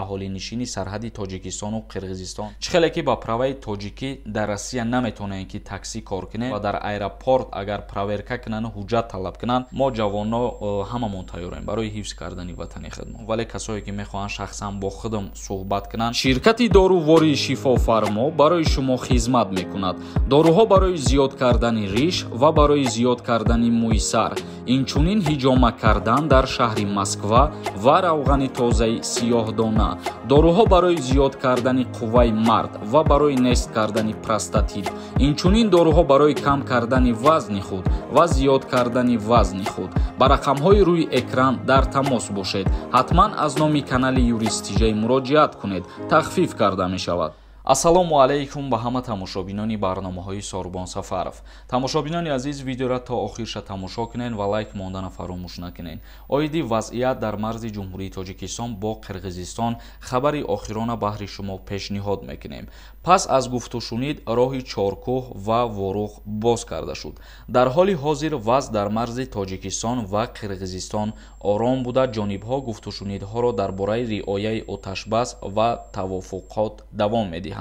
аҳолинишини сарҳади Тоҷикистону Қирғизистон. Чӣ хеле ки ба праваи тоҷикӣ дар Россия наметавонем, ки таксӣ кор кунем ва дар аэропорт агар проверка кунанду ҳуҷҷат талаб кунанд, мо ҷавонно ҳамамон тайёрем барои ҳифз кардани ватани худмон. Вале касое ки мехоҳанд шахсан бо худам суҳбат кунанд, ширкати дорувории Шифофармо барои шумо хизмат мекунад. Доруҳо барои зиёд кардани риш ва барои зиёд кардани мӯи сар, инчунин ҳиҷома кардан дар шаҳри Москва ва равғани тозаи сиёҳдона. Доруҳо барои зиёд кардани қувваи мард ва барои нест кардани простатит, инчунин доруҳо барои кам кардани вазни худ ва зиёд кардани вазни худ. Ба рақамҳои рӯи экран дар тамос бошед. Ҳатман аз номи канали Юрист Тиҷай муроҷиат кунед, тахфиф карда мешавад. Ассалому алайкум ба ҳама тамошобинони барномаҳои Сорбон Сафаров. Тамошобинони азиз, видеоро то охирша тамошо кунед ва лайк мондана фаромӯш накунед. Оиди вазъият дар марзи Ҷумҳурии Тоҷикистон бо Қирғизистон хабари охирона баҳри шумо пешниҳод мекунем. Пас аз гуфтушунид роҳи Чоркӯҳ ва Ворух боз карда шуд. Дар ҳоли ҳозир вазъ дар марзи Тоҷикистон ва Қирғизистон ором буда, ҷонибҳо гуфтушунидҳоро дар бораи риояи оташбас ва тавофуқот давом медиҳанд.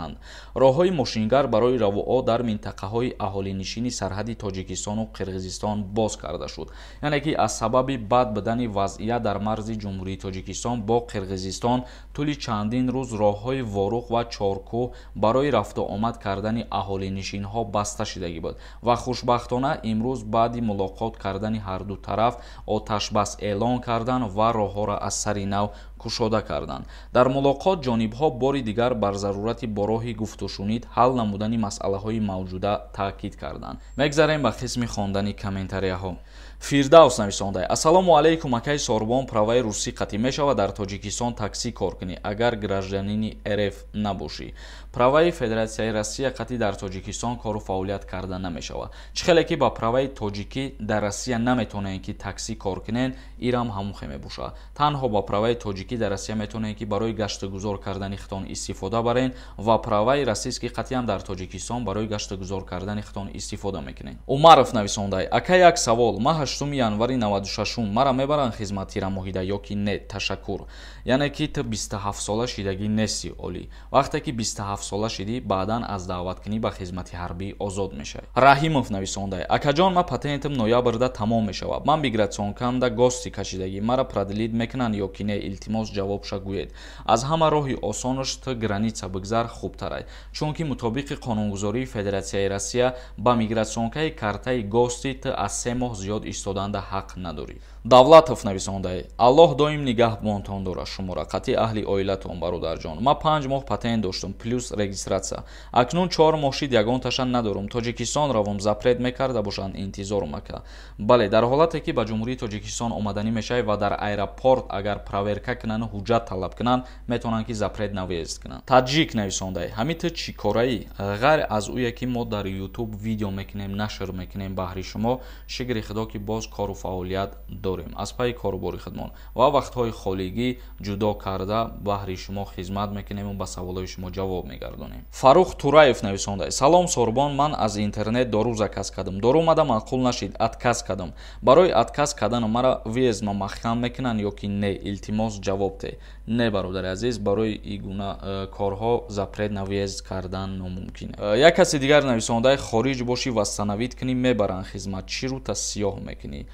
Роҳҳои мошингард барои равуо дар минтақаҳои аҳолинишини сарҳади Тоҷикистону Қирғизистон боз карда шуд. Яъне ки аз сабаби бад будани вазъият дар марзи Ҷумҳурии Тоҷикистон бо Қирғизистон тӯли чандин рӯз роҳҳои Ворух ва Чоркӯҳ барои рафту омад кардани аҳолинишинҳо баста шидагӣ буд ва хушбахтона имрӯз баъди мулоқот кардани ҳарду тараф оташбас эълон карданд ва роҳҳоро аз сари нав кушода карданд. Дар мулоқот ҷонибҳо бори дигар бар зарурати бо роҳи гуфтушунид ҳал намудани масъалаҳои мавҷуда таъкид карданд. Мегзарем ба қисми хондани комментарияҳо. Фирдавс нависонда: «Ассалому алайкум, акай Сорбон, праваи русӣ қатъӣ мешавад дар Тоҷикистон таксӣ кор кунӣ, агар гражданини РФ набошӣ?» Праваи Федератсияи Россия қатъӣ дар Тоҷикистон кору фаъолият карда намешавад. Чӣ хеле ки ба праваи тоҷикӣ дар Россия наметавонем, ки таксӣ кор кунен, ирам ҳамон хел мебошад. Танҳо ба праваи тоҷикӣ дар Россия метавонем, ки барои гаштугузор кардани худтон истифода барен ва праваи российский қатъиам дар Тоҷикистон барои гаштугузор кардани худтон истифода мекунед. Умаров нависонда: «Ака, як савол, ма 8 январи 96 мара мебаранд хизмат тирамоҳида ё ки не? Ташаккур». Яъне ки ту 27 сола шидагӣ нести олӣ. Вақте ки 27 сола шидӣ, баъдан аз даъваткунӣ ба хизмати ҳарбӣ озод мешавӣ. Раҳимов нависонда: «Акаҷон, ма патентам ноябрда тамом мешавад, ман миграционкамда гости кашидагӣ, мара продлить мекунанд ё ки не? Илтимос, ҷавобша гӯед». Аз ҳама роҳи осонаш ту граница бигзар, хубтарай, чунки мутобиқи қонунгузории Федератсияи Россия ба миграционкаи картаи гости ту аз 3 моҳ зиёд истоданда ҳақ надорӣ. Давлатов нависонда: «Аллоҳ доим нигаҳбонтон дорад шуморо қатъи аҳли оилатон. Бародарҷон, ман 5 моҳ патент доштум плюс регистрация, акнун 4 моҳ шид, ягонташа надорум. Тоҷикистон равом, запрет мекарда бошанд? Интизорум, ака». Бале, дар ҳолате ки ба Ҷумҳурии Тоҷикистон омаданӣ мешавӣ ва дар аэропорт агар проверка кунану ҳуҷҷат талаб кунанд, метавонанд, ки запрет на въезд кунанд. Таҷик нависонда: «Ҳамин ту чӣ кораӣ, ғайр аз ӯе ки мо дар Ютуб видео мекунем, нашр мекунем баҳри шумо?» Шукри Худо, ки боз кору фаъолият дорем, аз пайи корубори худмон ва вақтҳои холигӣ ҷудо карда баҳри шумо хизмат мекунему ба саволҳои шумо ҷавоб мегардонем. Фарух Тураев нависонда: «Салом, Сорбон, ман аз интернет дору заказ кардам, дору омада, маъқул нашид, отказ кардам. Барои отказ кардану мара въездма маҳкам мекунанд ё ки не? Илтимос, ҷавоб те». Не, бародари азиз, барои ин гуна корҳо запрет на въезд кардан номумкин. Як каси дигар нависондаи: «Хориҷ бошӣ, восстановить кунӣ, мебаранд хизмат, чӣ рӯта сиёҳ мекунӣ?»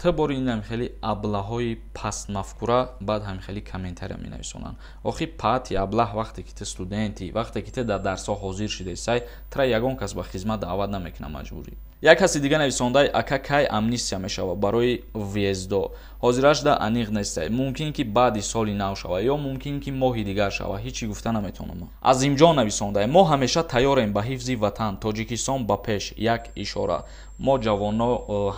Ту бори ин хеле аблаҳои пастмафкура баъд ҳам хеле комментария менависонанд. Охи пати аблаҳ, вақте ки ту студентӣ, вақте ки ту дар дарсҳо ҳозир шидаи, тура ягон кас ба хизмат даъват намекунад маҷбурӣ. Як каси дига нависондай: «Ака, кай амнистия мешавад барои въездо?» Ҳозирашда аниқ нестай, мумкин ки баъди соли нав шавад ё мумкин ки моҳи дигар шавад, ҳечи гуфта наметавонам. Азимҷон нависондай: «Мо ҳамеша тайёрем ба ҳифзи ватан, Тоҷикистон ба пеш, як ишора». Мо ҷавонно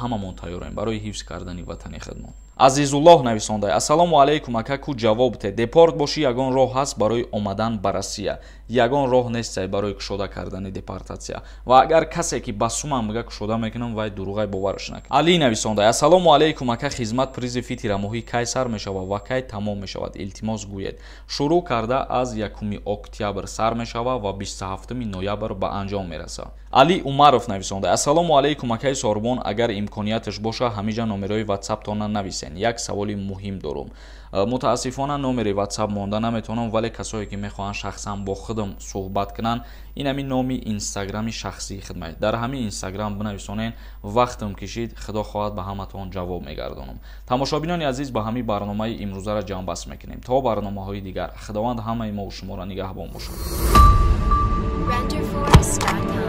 ҳамамон тайёрем барои ҳифз кардани ватани худмон. Азизуллоҳ нависондай: «Ассалому алайкум, ака, ку ҷавоб те, депорт бошӣ, ягон роҳ ҳаст барои омадан ба Россия?» Ягон роҳ нестай барои кушода кардани депортатсия ва агар касе ки ба сумам бига кушода мекунам, вай дурӯғай, бовараш накун. Али нависондай: «Ассалому алайкум, ака, хизмат призыви тирамоҳӣ кай сар мешавад ва кай тамом мешавад? Илтимос, гӯед». Шурӯъ карда аз 1 октябр сар мешавад ва 27 ноябр ба анҷом мерасад. Али Умаров нависонда: «Ассалому алайкум, акаи Сорбон, агар имконияташ боша, ҳамиҷа номерои ватсаптона нависен». Бинависен, як саволи муҳим дорум. Мутаассифона, номери WhatsApp монда наметавонам, вале касое ки мехоҳанд шахсан бо худам суҳбат кунанд, ин ҳамин номи инстаграми шахсии хидмат, дар ҳамин инстаграм бинависонен. Вақтам кишид, худо хоҳад, ба ҳаматон ҷавоб мегардонам. Тамошобинони азиз, ба ҳамин барномаи имрӯзаро ҷамъбаст мекунем. То барномаҳои дигар, худованд ҳамаи мову шуморо нигаҳбон бошад. Renderforest.com.